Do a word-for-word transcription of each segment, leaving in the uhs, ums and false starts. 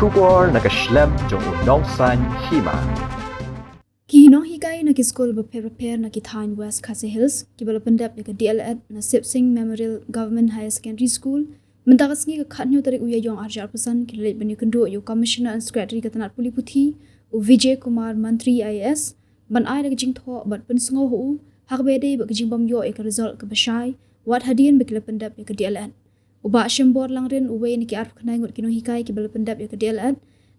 Khubor na ka shlem jong u nongsan hima. Ki nonghikai na ki skul bapher bapher na ki thaiñ West Khasi Hills kiba la pyndep ïa ka D.El.Ed na Sip Singh Memorial Government Higher Secondary School mynta ka sngi ka khathynñiew tarik u Ïaïong arhajar arphew san ki la leit ban ïakynduh ïa u Commissioner and Secretary ka tnat pule puthi, u Vijay Kumar Mantri I A S, ban ai da ka jingthoh bad pynsngew ha u ha kaba ïadei bad ka jingbym ïoh ïa ka result kaba shai wat hadien ba ki la pyndep ïa ka D.El.Ed. U Bah Shimbor Langrin, uwei na ki arphew khyndai ngut ki nonghikai kiba la pyndep ïa ka D.El.Ed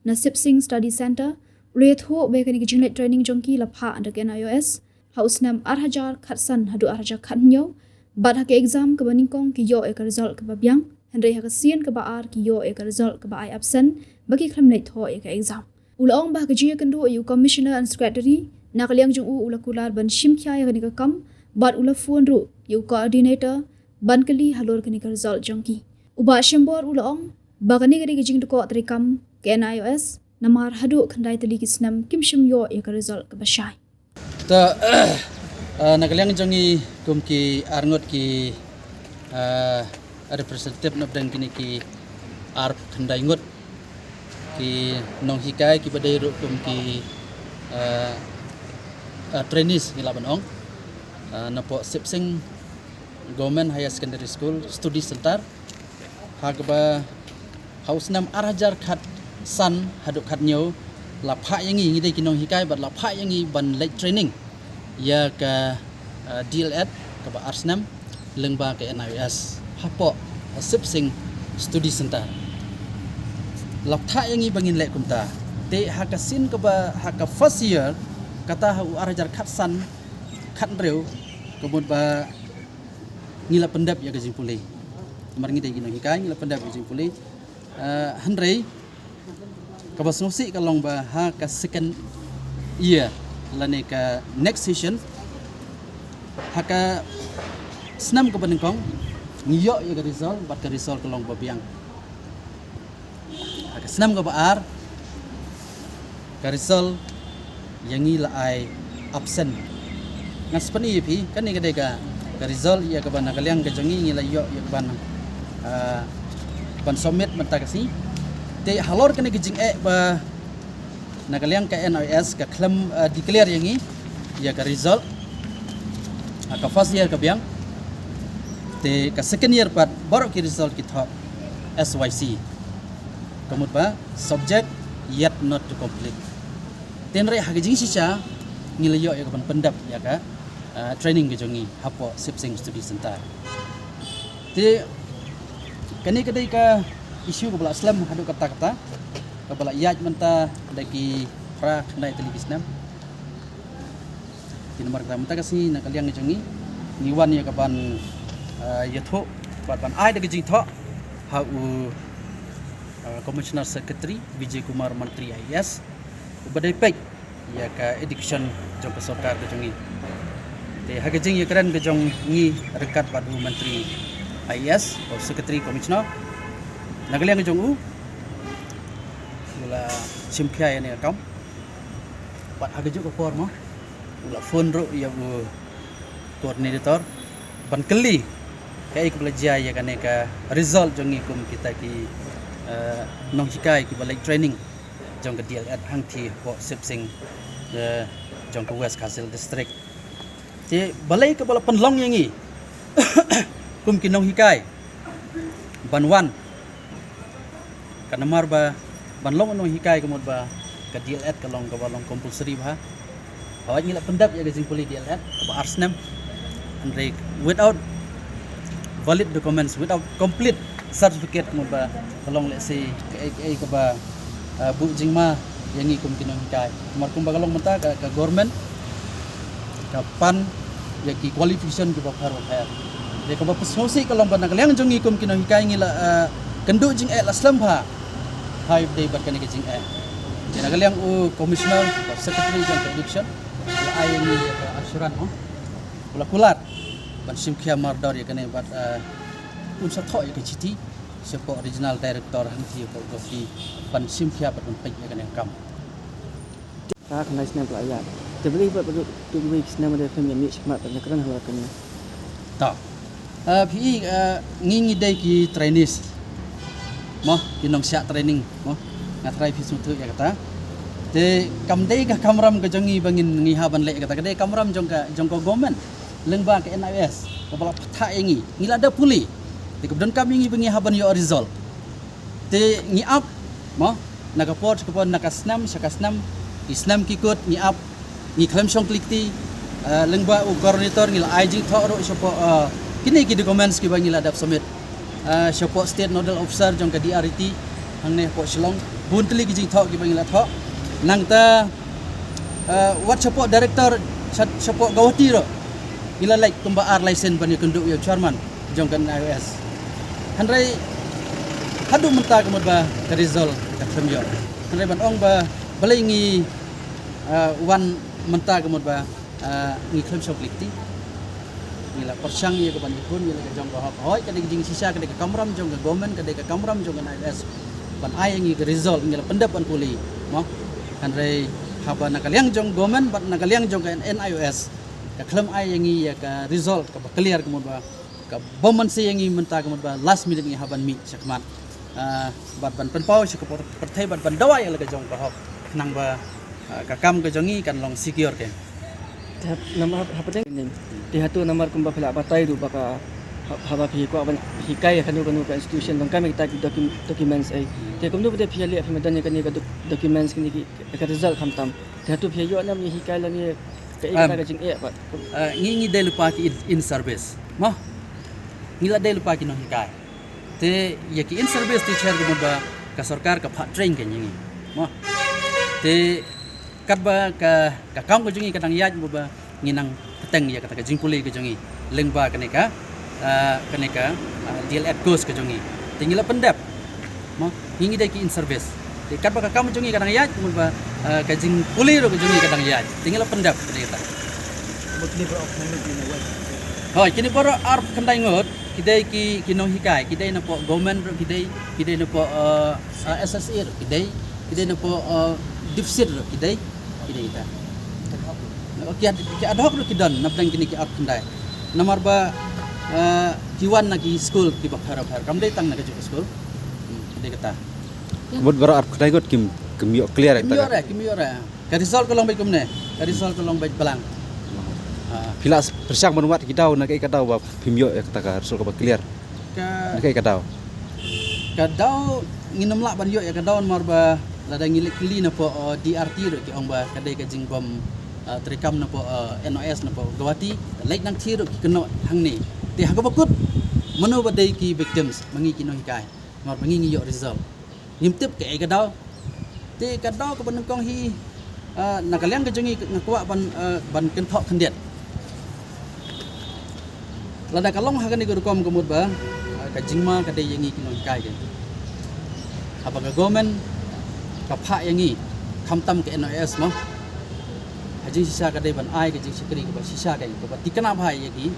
na Sip Singh Study Centre, u la ïathuh ba ïa kane ka jingleit training jong ki la phah da ka N I O S ha u snem arhajar khatsan haduh arhajar khathynñiew, bad ha ka exam kaba nyngkong ki ïoh ïa ka result kaba biang, hynrei ha ka sien kaba ar ki ïoh ïa ka result kaba ai absent ba ki khlem leit thoh ïa ka exam. U la ong ba ha ka jingïakynduh ïa u Commissioner and Secretary, na ka liang jong u u la kular ban shim khia ïa kane ka kam, bad u la phone ruh ïa u Coordinator ban kylli halor kane ka result jong ki. U Bah Shimbor u la ong ba kane ka dei ka jingdkoh treikam ka N I O S, namar haduh khyndai tylli ki snem kim shym ïoh ïa ka result kaba shai. Ta, eh, na ka liang jong ngi kum ki arngut ki, eh, representative napdeng kine ki arphew khyndai ngut ki nonghikai kiba dei ruh kum ki, eh, eh, trainees ngi lah ban ong, eh, napoh Sip Singh Government Higher Secondary School Study Centre, ha kaba ha u snem arhajar khatsan haduh khathynñiew la phah ïa ngi, ngi dei ki nonghikai bad la phah ïa ngi ban leit training ïa ka, eh, D.El.Ed kaba ar snem lyngba ka N I O S hapoh, eh, Sip Singh Study Centre. La phah ïa ngi ba ngin leh kumta. Te ha ka sien kaba ha ka first year, kata ha u arhajar khatsan khathynriew, ka mut ba ngi la pyndep ïa ka jingpule. Namar ngi dei ki nonghikai, ngi la pyndep ïa ka jingpule. Eh, hynrei kaba sngewsih ka long ba ha ka second year lane ka next session, ha ka snem kaba nyngkong, ngi ïoh ïa ka result, bad ka result ka long ba biang. Ha ka snem kaba ar, ka result ïa ngi la ai absent. Nga sngewpyni ïa phi, kane ka dei ka, ka result ïa kaba na ka liang ka jong ngi ngi la ïoh ïa kaban, ah, ban submit mynta ka sngi. Te halor kane ka jingeh ba na ka liang ka N I O S ka khlem, ah, declare ïa ngi ïa ka result ha ka first year ka biang. Te ka second year pat baroh ki result ki thoh S Y C. Ka mut ba subject yet not to complete. Hynrei ha ka jingshisha ngi la ïoh ïa kaban pyndep ïa ka, ah, training ka jong ngi hapoh Sip Singh Study Centre. Te kane ka dei ka issue kaba la slem haduh katta katta, kaba la ïaid mynta da ki phra khyndai tylli ki snem. Te namar kata mynta ka sngi na ka liang ka jong ngi ngi wan ïa kaban, ah, ïathuh bad ban ai da ka jingthoh ha u, ah, Commissioner Secretary Vijay Kumar Mantri I A S, uba dei peit ïa ka education jong ka sorkar ka jong ngi. Te ha ka jingïakren ka jong ngi ryngkat bad u Mantri I A S, u Secretary Commissioner, na ka liang ka jong u, u la shim khia ïa kane ka kam. Bad ha kajuh ka por mo, u la phone ruh ïa u coordinator ban kylli kaei kaba la jia ïa kane ka result jong ngi kum kita ki, eh, nonghikai kiba leit training jong ka D.El.Ed hangtei hapoh Sip Singh, eh, jong ka West Khasi Hills District. Te balei kaba la pynlong ïa ngi kum ki nonghikai ban wan? Ka namar ba ban long u nonghikai ka mut ba ka D.El.Ed ka long kaba long compulsory bha. Hawai ngi la pyndep ïa ka jingpule D.El.Ed kaba ar snem. Hynrei without valid documents, without complete certificate, ka mut ba ka long lehse kaei kaei kaba, ah, buh jingma ïa ngi kum ki nonghikai. Namar kumba ka long mynta ka, ka government ka pan ïa ki qualification kiba pher bapher. Te kaba pynsngewsih ka long ba na ka liang jong ngi kum ki nonghikai ngi la, ah, kynduh jingeh la slem bha. Hai dei bad kane ka jingeh. Te na ka liang u commissioner, u secretary jong ka education, u la ai ïa ngi ïa ka assurance, oh. U la kular ban shim khia mardor ïa kane bad, ah, un sa thoh ïa ka chithi shapoh regional director hangtei hapoh Guwahati ban shim khia bad ban peit ïa kane ka kam. Ka khyndai snem ka la ïaid. Te balei pat ba dei tu kiwei ki snem ba dei phin ïa mih shakhmat ban ïakren halor kane. Ta. Ah, phi, ah, ngi ngi dei ki trainees. Mo, ki nongshah training, mo. Nga trai phi sngewthuh ïa kata. Te kam dei ka kamram ka jong ngi ba ngin ngi hap ban leh ïa kata, ka dei kamram jong ka jong ka government. Lyngba ka N I O S kaba la pynthah ïa ngi, ngi la da pule. Te ka donkam ïa ngi ba ngi hap ban ïoh result. Te ngi ap, mo, na ka por sha ka por, na ka snem sha ka snem, ki snem ki kut ngi ap, ngi khlem shong kli kti. Eh, lyngba u coordinator ngi la ai jingthoh ruh shapoh, eh, kine ki documents kiba ngi la dep submit, eh, shapoh State Nodal Officer jong ka D R E T hangne hapoh Shillong. Bun tylli ki jingthoh kiba ngi la thoh. Nangta, eh, wat shapoh director, sha-, shapoh Guwahati ruh ngi la leit kumba ar license ban ïakynduh ïa u chairman jong ka N I O S. Hynrei haduh mynta ka mut ba ka result ka khlem ïoh. Hynrei ban ong ba balei ngi, eh, wan mynta ka mut ba, eh, ngi khlem shong kli kti. Ngi la pyrshang ïa ka ban ïakhun ïa la ka jong ka hok. Hooid, ka dei ka jingshisha, ka dei ka kamram jong ka government, ka dei ka kamram jong ka N I O S ban ai ïa ngi ka result, ngi la pyndep ban pule, mo. Hynrei haba na ka liang jong government bad na ka liang jong ka N I O S ka khlem ai ïa ngi ïa ka result kaba clear ka mut ba ka bym mynsiem ïa ngi mynta ka mut ba last minute ngi hap ban mih shakhmat, ah, bad ban pynpaw sha ka por-, pyrthei bad ban dawa ïa la ka jong ka hok, khnang ba, ah, ka kam ka jong ngi kan long secure. Te hap-, namar hap-, hapdeng ning. Te hato namar kumba phi la batai ruh ba ka ha-, haba phi kwah ban hikai ïa kano kano ka institution, donkam ïa kita ki docu-, documents ei. Te kumno ba phi ïa leh, phi ïa don ïa kane ka doc-, documents kine ki, ka result khamtam. Te hato phi ïa ïoh ne em ïa hikai lane kaei kata ka jingeh pat? Ah, ngi, ngi dei lypa ki in, in service, mo. Ngi la dei lypa ki nonghikai. Te ïa ki in service teacher ka mut ba ka sorkar ka phah train kein ïa ngi, mo. Te katba ka, ka kam ka jong ngi ka dang ïaid, mut ba ngi nang bteng ïa kata ka jingpule ka jong ngi lyngba kane ka, ah, kane ka, ah, D L Ed course ka jong ngi. Te ngi la pyndep, mo, ngi, ngi dei ki in service. Te katba ka kam jong ngi ka dang ïaid, mut ba, ah, ka jingpule ruh ka jong ngi ka dang ïaid. Te ngi la pyndep ka dei kata. Hooid, kine baroh arphew khyndai ngut ki dei ki, ki nonghikai, ki dei napoh government ruh ki dei, ki dei napoh, ah, ah, S S A ruh ki dei, ki dei napoh, ah, DFID ruh ki dei, ki dei kita. Ki ad-, ki ad hoc ruh ki don napdeng kine ki arphew khyndai. Namar ba, ah, ki wan na ki skul kiba pher bapher, kam dei tang na kajuh ka skul. Hmm, ki dei kata. Ka mut baroh arphew khyndai ngut kim, kim ïoh clear ïa kata. Kim ïoh re, kim ïoh re. Ka result ka long beit kumne. Ka result ka long beit blank. Ah. Phi la pyrshang ban wad ki daw, na kaei ka daw ba phim ïoh ïa kata ka result kaba clear? Ka, na kaei ka daw? Ka daw ngin ym lah ban ïoh ïa ka daw namar ba lada ngi leit kylli napoh, uh, D R T ruh ki ong ba ka dei ka jingbym, uh, treikam napoh, uh, N I O S napoh Guwahati. Leit nangthie ruh ki kynnoh hangne. Te ha kaba kut, mano ba dei ki victims? Ma ngi ki nonghikai. Namar ba ngi ngi ïoh result. Ngim tip kaei ka daw. Te ka daw kaba nyngkong hi, ah, na ka liang ka jong ngi nga kwah ban, ah, ban kynthoh khyndiat. Lada ka long ha kane ka rukom ka mut ba, ah, ka jingma ka dei ïa ngi ki nonghikai kein. Haba ka government ka phah ïa ngi, khamtam ka N I O S, mo. Ha jingshisha ka dei ban ai ka jingshakri kaba shisha kein, kaba thikna bha ïa ki.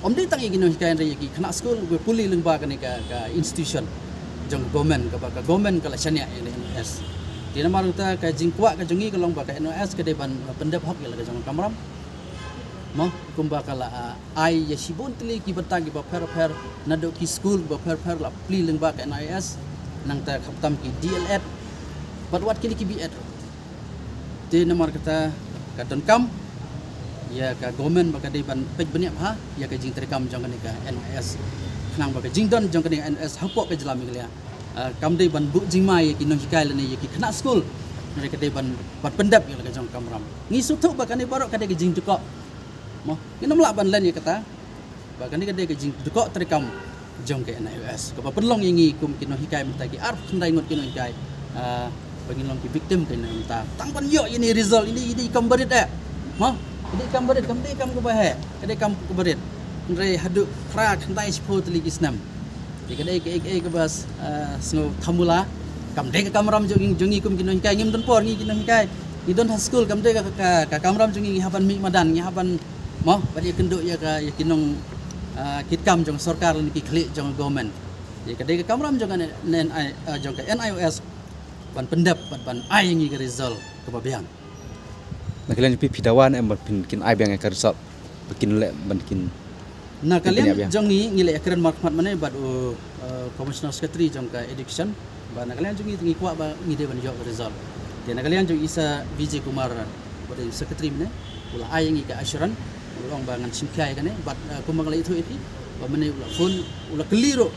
Ym dei tang ïa ki nonghikai hynrei ïa ki khynnah skul ba pule lyngba kane ka, ka institution jong ka government, kaba ka government ka la shaniah ïa ka N I O S. Te namar kata ka jingkwah ka jong ngi ka long ba ka N I O S ka dei ban pyndep hok ïa la ka jong ka kamram. Mo, kumba ka la, ah, ai ïa shibun tylli ki bynta kiba pher bapher, naduh ki skul ba pher bapher la plie lyngba ka N I O S, nangta khamtam ki D L Ed bad wat kine ki B Ed. Te namar kata ka donkam ïa ka government ba ka dei ban peit bniah bha ïa ka jingtreikam jong kane ka N I O S, khnang ba ka jingdon jong kane ka N I O S hapoh ka jylla Meghalaya, ah, kam dei ban buh jingma ïa ki nonghikai lane ïa ki khynnah skul, hynrei ka dei ban, ban pyndep ïa la ka jong ka kamram. Ngi sngewthuh ba kane baroh ka dei ka jingdkoh. Mo, ngin ym lah ban len ïa kata. Ba kane ka dei ka jingdkoh treikam jong ka N I O S kaba pynlong ïa ngi kum ki nonghikai mynta, ki arphew khyndai ngut ki nonghikai, ah, ba ngin long ki victim ka mynta. Tang ban ïoh ïa ine i result, ine i dei i kam barit eh. Mo, i dei i kam barit, kam dei i kam kaba heh, ka dei i kam kaba rit. Hynrei haduh phra khyndai shiphew tylli ki snem. Te ka dei kaei kaei kaba, ah, sngew thamula. Kam dei ka kamram jong ngi, jong ngi kum ki nonghikai, ngim don por ngi ki nonghikai. Ngi don ha skul, kam dei ka, ka, ka kamram jong ngi, ngi hap ban mih madan, ngi hap ban, mo, ban ïakynduh ïa ka, ïa ki nong, ah, kitkam jong sorkar lane ki khlieh jong government. Ïa ka dei ka kamram jong ka N-, N-, ah, jong ka N I O S ban pyndep, ban, ban ai ïa ngi ka result kaba biang. Na ka liang jong phi, phi dawa ne em ba phin, kin ai biang ïa ka result, ba kin leh, ban kin, na ka liang jong ngi, ngi la ïakren markhmat mynne bad u, uh, Commissioner Secretary jong ka Education, Na ka liang jong ngi te ngi kwah ba ngi dei ban ïoh ka result. Te na ka liang jong i Sir Vijay Kumar, ba dei secretary mynne, u la ai ïa ngi ka assurance, u la ong ba ngan shim khia ïa kane, bad, uh, kumba nga la ïathuh ïa phi, ba mynne u la phone, u la kylli ruh,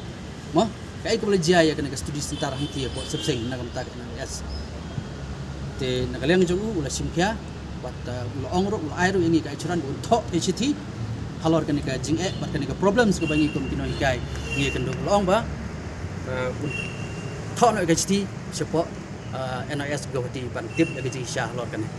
mo, kaei kaba la jia ïa kane ka study center hangtei hapoh Sing Sing na ka bynta ka N I O S. Te na ka liang jong u, u la shim khia, bad, uh, u la ong ruh, u la ai ruh ïa ngi ka assurance ba un thoh ka shithi halor kane ka jingeh bad kane ka problems kaba ngi kum ki nonghikai ngi ïakynduh. U la ong ba, uh, un thoh noh ka shithi shapoh, uh, N I O S Guwahati ban tip ïa ka jingshisha halor kane.